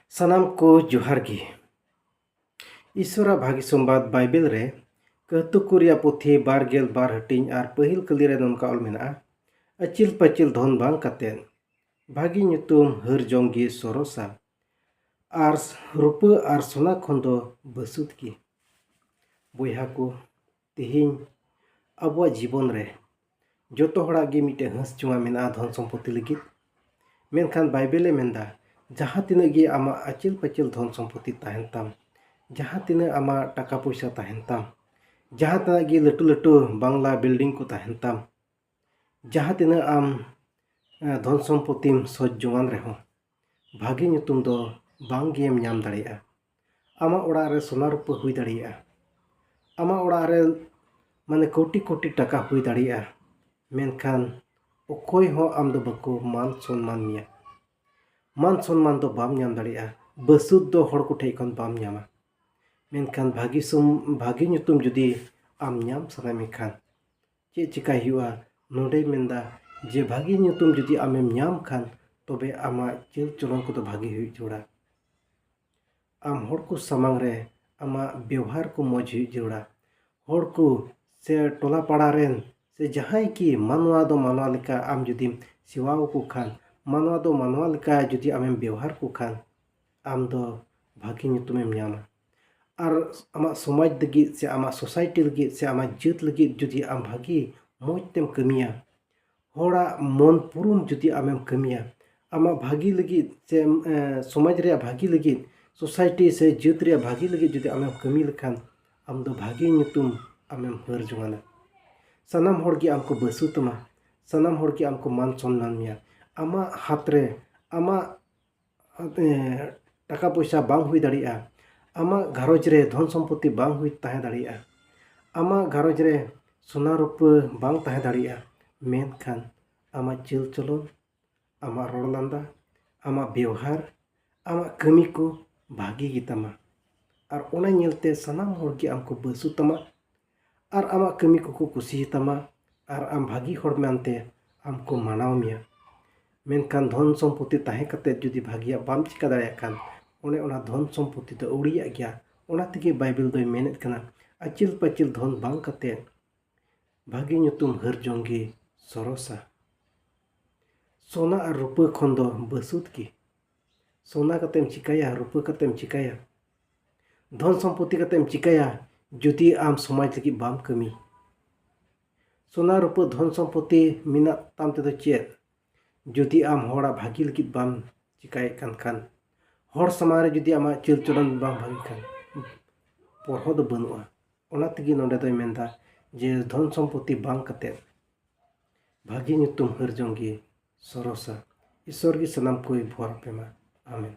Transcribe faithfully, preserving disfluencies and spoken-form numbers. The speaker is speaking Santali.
ᱥᱟᱱᱟᱢ ᱠᱚ ᱡᱚᱦᱟᱨ ᱜᱮ᱾ ᱤᱥᱚᱨᱟᱜ ᱵᱷᱟᱹᱜᱤ ᱥᱚᱢᱵᱟᱫ ᱵᱟᱭᱵᱮᱞ ᱨᱮ ᱠᱟᱹᱦᱛᱩ ᱠᱚ ᱨᱮᱭᱟᱜ ᱯᱩᱛᱷᱤ ᱵᱟᱨ ᱜᱮᱞ ᱵᱟᱨ ᱦᱟᱹᱴᱤᱧ ᱟᱨ ᱯᱟᱹᱦᱤᱞ ᱠᱟᱹᱞᱤ ᱨᱮ ᱱᱚᱝᱠᱟ ᱚᱞ ᱢᱮᱱᱟᱜᱼᱟ, "ᱟᱹᱪᱤᱞ ᱯᱟᱹᱪᱤᱞ ᱫᱷᱚᱱ ᱵᱟᱝ ᱠᱟᱛᱮ ᱵᱷᱟᱹᱜᱤ ᱧᱩᱛᱩᱢ ᱦᱟᱹᱨ ᱡᱚᱝ ᱜᱮ ᱥᱚᱨᱚᱥᱟ, ᱟᱨ ᱨᱩᱯᱟᱹ ᱟᱨ ᱥᱚᱱᱟ ᱠᱷᱚᱱ ᱫᱚ ᱵᱟᱹᱥᱩᱫ ᱜᱮ᱾" ᱵᱚᱭᱦᱟ ᱠᱚ, ᱛᱮᱦᱮᱧ ᱟᱵᱚᱣᱟᱜ ᱡᱤᱵᱚᱱ ᱨᱮ ᱡᱚᱛᱚ ᱦᱚᱲᱟᱜ ᱜᱮ ᱢᱤᱫᱴᱮᱱ ᱦᱟᱹᱸᱥ ᱡᱚᱝᱟ ᱢᱮᱱᱟᱜᱼᱟ ᱫᱷᱚᱱ ᱥᱚᱢᱯᱚᱛᱤ ᱞᱟᱹᱜᱤᱫ᱾ ᱢᱮᱱᱠᱷᱟᱱ ᱵᱟᱭᱵᱮᱞᱮ ᱢᱮᱱᱫᱟ, ᱡᱟᱦᱟᱸ ᱛᱤᱱᱟᱹᱜ ᱜᱮ ᱟᱢᱟᱜ ᱟᱹᱪᱤᱞ ᱯᱟᱹᱪᱤᱞ ᱫᱷᱚᱱ ᱥᱚᱢᱯᱚᱛᱤ ᱛᱟᱦᱮᱱ ᱛᱟᱢ, ᱡᱟᱦᱟᱸ ᱛᱤᱱᱟᱹᱜ ᱟᱢᱟᱜ ᱴᱟᱠᱟ ᱯᱚᱭᱥᱟ ᱛᱟᱦᱮᱱ ᱛᱟᱢ, ᱡᱟᱦᱟᱸ ᱛᱤᱱᱟᱹᱜ ᱜᱮ ᱞᱟᱹᱴᱩ ᱞᱟᱹᱴᱩ ᱵᱟᱝᱞᱟ ᱵᱤᱞᱰᱤᱝ ᱠᱚ ᱛᱟᱦᱮᱱ ᱛᱟᱢ, ᱡᱟᱦᱟᱸ ᱛᱤᱱᱟᱹᱜ ᱟᱢ ᱫᱷᱚᱱ ᱥᱚᱢᱯᱚᱛᱤᱢ ᱥᱚᱡᱽ ᱡᱚᱝᱟᱱ ᱨᱮᱦᱚᱸ, ᱵᱷᱟᱹᱜᱤ ᱧᱩᱛᱩᱢ ᱫᱚ ᱵᱟᱝ ᱜᱮᱢ ᱧᱟᱢ ᱫᱟᱲᱮᱭᱟᱜᱼᱟ᱾ ᱟᱢᱟᱜ ᱚᱲᱟᱜ ᱨᱮ ᱥᱚᱱᱟ ᱨᱩᱯᱟᱹ ᱦᱩᱭ ᱫᱟᱲᱮᱭᱟᱜᱼᱟ, ᱟᱢᱟᱜ ᱚᱲᱟᱜ ᱨᱮ ᱢᱟᱱᱮ ᱠᱳᱴᱤ ᱠᱳᱴᱤ ᱴᱟᱠᱟ ᱦᱩᱭ ᱫᱟᱲᱮᱭᱟᱜᱼᱟ, ᱢᱮᱱᱠᱷᱟᱱ ᱚᱠᱚᱭ ᱦᱚᱸ ᱟᱢ ᱫᱚ ᱵᱟᱠᱚ ᱢᱟᱱ ᱥᱚᱱᱢᱟᱱ ᱢᱮᱭᱟ᱾ ᱢᱟᱱ ᱥᱚᱱᱢᱟᱱ ᱫᱚ ᱵᱟᱢ ᱧᱟᱢ ᱫᱟᱲᱮᱭᱟᱜᱼᱟ, ᱵᱟᱹᱥᱩᱫ ᱫᱚ ᱦᱚᱲ ᱠᱚᱴᱷᱮᱡ ᱠᱷᱚᱱ ᱵᱟᱢ ᱧᱟᱢᱟ᱾ ᱢᱮᱱᱠᱷᱟᱱ ᱵᱷᱟᱹᱜᱤ ᱥᱚᱢ ᱵᱷᱟᱹᱜᱤ ᱧᱩᱛᱩᱢ ᱡᱩᱫᱤ ᱟᱢ ᱧᱟᱢ ᱥᱟᱱᱟᱭᱮᱫ ᱢᱮ ᱠᱷᱟᱱ, ᱪᱮᱫ ᱪᱤᱠᱟᱭ ᱦᱩᱭᱩᱜᱼᱟ? ᱱᱚᱰᱮᱭ ᱢᱮᱱᱫᱟ ᱡᱮ ᱵᱷᱟᱹᱜᱤ ᱧᱩᱛᱩᱢ ᱡᱩᱫᱤ ᱟᱢᱮᱢ ᱧᱟᱢ ᱠᱷᱟᱱ, ᱛᱚᱵᱮ ᱟᱢᱟᱜ ᱪᱟᱹᱞ ᱪᱚᱞᱚᱱ ᱠᱚᱫᱚ ᱵᱷᱟᱹᱜᱤ ᱦᱩᱭᱩᱜ ᱡᱟᱹᱨᱩᱲᱟ᱾ ᱟᱢ ᱦᱚᱲ ᱠᱚ ᱥᱟᱢᱟᱝ ᱨᱮ ᱟᱢᱟᱜ ᱵᱮᱣᱦᱟᱨ ᱠᱚ ᱢᱚᱡᱽ ᱦᱩᱭᱩᱜ ᱡᱟᱹᱨᱩᱲᱟ᱾ ᱦᱚᱲ ᱠᱚ ᱥᱮ ᱴᱚᱞᱟ ᱯᱟᱲᱟ ᱨᱮᱱ ᱥᱮ ᱡᱟᱦᱟᱸᱭ ᱠᱤ ᱢᱟᱱᱣᱟ ᱫᱚ ᱢᱟᱱᱣᱟ ᱞᱮᱠᱟ ᱟᱢ ᱡᱩᱫᱤᱢ ᱥᱮᱵᱟ ᱟᱠᱚ ᱠᱷᱟᱱ, ᱢᱟᱱᱣᱟ ᱫᱚ ᱢᱟᱱᱣᱟ ᱞᱮᱠᱟ ᱡᱩᱫᱤ ᱟᱢᱮᱢ ᱵᱮᱣᱦᱟᱨ ᱠᱚ ᱠᱷᱟᱱ, ᱟᱢ ᱫᱚ ᱵᱷᱟᱹᱜᱤ ᱧᱩᱛᱩᱢᱮᱢ ᱧᱟᱢᱟ᱾ ᱟᱨ ᱟᱢᱟᱜ ᱥᱚᱢᱟᱡᱽ ᱞᱟᱹᱜᱤᱫ ᱥᱮ ᱟᱢᱟᱜ ᱥᱳᱥᱟᱭᱴᱤ ᱞᱟᱹᱜᱤᱫ ᱥᱮ ᱟᱢᱟᱜ ᱡᱟᱹᱛ ᱞᱟᱹᱜᱤᱫ ᱡᱩᱫᱤ ᱟᱢ ᱵᱷᱟᱹᱜᱤ ᱢᱚᱡᱽ ᱛᱮᱢ ᱠᱟᱹᱢᱤᱭᱟ, ᱦᱚᱲᱟᱜ ᱢᱚᱱ ᱯᱩᱨᱩᱱ ᱡᱩᱫᱤ ᱟᱢᱮᱢ ᱠᱟᱹᱢᱤᱭᱟ, ᱟᱢᱟᱜ ᱵᱷᱟᱹᱜᱤ ᱞᱟᱹᱜᱤᱫ ᱥᱮ, ᱮ, ᱥᱚᱢᱟᱡᱽ ᱨᱮᱭᱟᱜ ᱵᱷᱟᱹᱜᱤ ᱞᱟᱹᱜᱤᱫ, ᱥᱳᱥᱟᱭᱴᱤ ᱥᱮ ᱡᱟᱹᱛ ᱨᱮᱭᱟᱜ ᱵᱷᱟᱹᱜᱤ ᱞᱟᱹᱜᱤᱫ ᱡᱩᱫᱤ ᱟᱢᱮᱢ ᱠᱟᱹᱢᱤ ᱞᱮᱠᱷᱟᱱ, ᱟᱢ ᱫᱚ ᱵᱷᱟᱹᱜᱤ ᱧᱩᱛᱩᱢ ᱟᱢᱮᱢ ᱦᱟᱹᱨ ᱡᱚᱝᱟᱱᱟ᱾ ᱥᱟᱱᱟᱢ ᱦᱚᱲ ᱜᱮ ᱟᱢ ᱠᱚ ᱵᱟᱹᱥᱩ ᱛᱟᱢᱟ, ᱥᱟᱱᱟᱢ ᱦᱚᱲ ᱜᱮ ᱟᱢ ᱠᱚ ᱢᱟᱱ ᱥᱚᱱᱢᱟᱱ ᱢᱮᱭᱟ᱾ ᱟᱢᱟᱜ ᱦᱟᱛ ᱨᱮ ᱟᱢᱟᱜ, ᱮ, ᱴᱟᱠᱟ ᱯᱚᱭᱥᱟ ᱵᱟᱝ ᱦᱩᱭ ᱫᱟᱲᱮᱭᱟᱜᱼᱟ, ᱟᱢᱟᱜ ᱜᱷᱟᱨᱚᱸᱡᱽ ᱨᱮ ᱫᱷᱚᱱ ᱥᱚᱢᱯᱚᱛᱤ ᱵᱟᱝ ᱦᱩᱭ ᱛᱟᱦᱮᱸ ᱫᱟᱲᱮᱭᱟᱜᱼᱟ, ᱟᱢᱟᱜ ᱜᱷᱟᱨᱚᱸᱡᱽ ᱨᱮ ᱥᱚᱱᱟ ᱨᱩᱯᱟᱹ ᱵᱟᱝ ᱛᱟᱦᱮᱸ ᱫᱟᱲᱮᱭᱟᱜᱼᱟ, ᱢᱮᱱᱠᱷᱟᱱ ᱟᱢᱟᱜ ᱪᱟᱹᱞ ᱪᱚᱞᱚᱱ, ᱟᱢᱟᱜ ᱨᱚᱲ ᱞᱟᱸᱫᱟ, ᱟᱢᱟᱜ ᱵᱮᱣᱦᱟᱨ, ᱟᱢᱟᱜ ᱠᱟᱹᱢᱤ ᱠᱚ ᱵᱷᱟᱹᱜᱤ ᱜᱮᱛᱟᱢᱟ᱾ ᱟᱨ ᱚᱱᱟ ᱧᱮᱞᱛᱮ ᱥᱟᱱᱟᱢ ᱦᱚᱲ ᱜᱮ ᱟᱢ ᱠᱚ ᱵᱟᱹᱥᱩ ᱛᱟᱢᱟ, ᱟᱨ ᱟᱢᱟᱜ ᱠᱟᱹᱢᱤ ᱠᱚᱠᱚ ᱠᱩᱥᱤᱭᱟᱛᱟᱢᱟ, ᱟᱨ ᱟᱢ ᱵᱷᱟᱹᱜᱤ ᱦᱚᱲ ᱢᱮᱱᱛᱮ ᱟᱢ ᱠᱚ ᱢᱟᱱᱟᱣ ᱢᱮᱭᱟ᱾ ᱢᱮᱱᱠᱷᱟᱱ ᱫᱷᱚᱱ ᱥᱚᱢᱯᱚᱛᱤ ᱛᱟᱦᱮᱸ ᱠᱟᱛᱮ ᱡᱩᱫᱤ ᱵᱷᱟᱹᱜᱤᱭᱟᱜ ᱵᱟᱢ ᱪᱤᱠᱟ ᱫᱟᱲᱮᱭᱟᱜ ᱠᱷᱟᱱ, ᱚᱱᱮ ᱚᱱᱟ ᱫᱷᱚᱱ ᱥᱚᱢᱯᱚᱛᱤ ᱫᱚ ᱟᱹᱣᱲᱤᱭᱟᱜ ᱜᱮᱭᱟ᱾ ᱚᱱᱟ ᱛᱮᱜᱮ ᱵᱟᱭᱵᱮᱞ ᱫᱚᱭ ᱢᱮᱱᱮᱫ ᱠᱟᱱᱟ, ᱟᱹᱪᱤᱞ ᱯᱟᱹᱪᱤᱞ ᱫᱷᱚᱱ ᱵᱟᱝ ᱠᱟᱛᱮ ᱵᱷᱟᱹᱜᱤ ᱧᱩᱛᱩᱢ ᱦᱟᱹᱨ ᱡᱚᱝ ᱜᱮ ᱥᱚᱨᱚᱥᱟ᱾ ᱥᱚᱱᱟ ᱟᱨ ᱨᱩᱯᱟᱹ ᱠᱷᱚᱱ ᱫᱚ ᱵᱟᱹᱥᱩᱫ ᱜᱮ᱾ ᱥᱚᱱᱟ ᱠᱟᱛᱮᱢ ᱪᱤᱠᱟᱹᱭᱟ, ᱨᱩᱯᱟᱹ ᱠᱟᱛᱮᱢ ᱪᱤᱠᱟᱹᱭᱟ, ᱫᱷᱚᱱ ᱥᱚᱢᱯᱚᱛᱤ ᱠᱟᱛᱮᱢ ᱪᱤᱠᱟᱹᱭᱟ, ᱡᱩᱫᱤ ᱟᱢ ᱥᱚᱢᱟᱡᱽ ᱞᱟᱹᱜᱤᱫ ᱵᱟᱢ ᱠᱟᱹᱢᱤ? ᱥᱚᱱᱟ ᱨᱩᱯᱟᱹ ᱫᱷᱚᱱ ᱥᱚᱢᱯᱚᱛᱤ ᱢᱮᱱᱟᱜ ᱛᱟᱢ ᱛᱮᱫᱚ ᱪᱮᱫ, ᱡᱩᱫᱤ ᱟᱢ ᱦᱚᱲᱟᱜ ᱵᱷᱟᱹᱜᱤ ᱞᱟᱹᱜᱤᱫ ᱵᱟᱢ ᱪᱤᱠᱟᱹᱭᱮᱫ ᱠᱟᱱ ᱠᱷᱟᱱ? ᱦᱚᱲ ᱥᱟᱢᱟᱝ ᱨᱮ ᱡᱩᱫᱤ ᱟᱢᱟᱜ ᱪᱟᱹᱞ ᱪᱚᱞᱚᱱ ᱵᱟᱝ ᱵᱷᱟᱹᱜᱤ ᱠᱷᱟᱱ, ᱯᱚᱨᱦᱚ ᱫᱚ ᱵᱟᱹᱱᱩᱜᱼᱟ᱾ ᱚᱱᱟ ᱛᱮᱜᱮ ᱱᱚᱰᱮ ᱫᱚᱭ ᱢᱮᱱᱫᱟ ᱡᱮ ᱫᱷᱚᱱ ᱥᱚᱢᱯᱚᱛᱤ ᱵᱟᱝ ᱠᱟᱛᱮ ᱵᱷᱟᱹᱜᱤ ᱧᱩᱛᱩᱢ ᱦᱟᱹᱨ ᱡᱚᱝ ᱜᱮ ᱥᱚᱨᱚᱥᱟ᱾ ᱤᱥᱚᱨ ᱜᱮ ᱥᱟᱱᱟᱢ ᱠᱚᱭ ᱵᱷᱚᱨ ᱟᱯᱮ ᱢᱟ᱾ ᱟᱢᱮᱱ᱾